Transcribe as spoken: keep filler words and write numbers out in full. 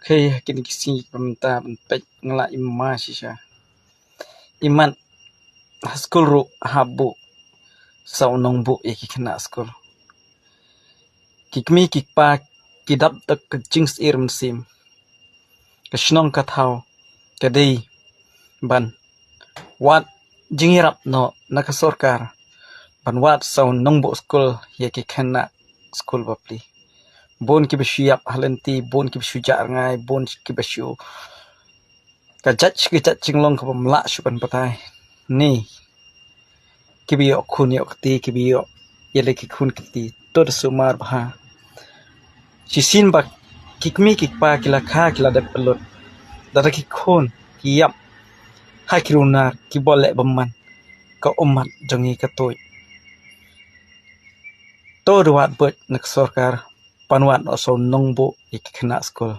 Kei ha kine ki sngi ba mynta ban peit nga la im ma shisha. Imat ha skul ruh hap buh sa u nongbuh ïa ki khynnah skul. Ki kmie ki kpa ki dap da ka jingsyier mynsiem. Ka shnong ka thaw ka dei ban wad jingïarap noh na ka sorkar ban wad sa u nongbuh skul ïa ki khynnah skul bapli. Bun kiba shu ïap ha lynti, bun kiba shu jah rngai, bun kiba shu ka jait ka jait jinglong kaba ym lah shuh ban batai. Ni kiba ïoh khun ïoh kti, kiba ïoh ïaleh ki khun ki kti, to da sumar bha. Shisien ba ki kmie ki kpa ki la kha ki la dep pynlut, lada ki khun ki ïap ha ki runar ki bym leh bymman, ka ummat jong ngi ka tuid. To da wad buit na ka sorkar ban wad noh sa u nongbuh ïa ki khynnah skul.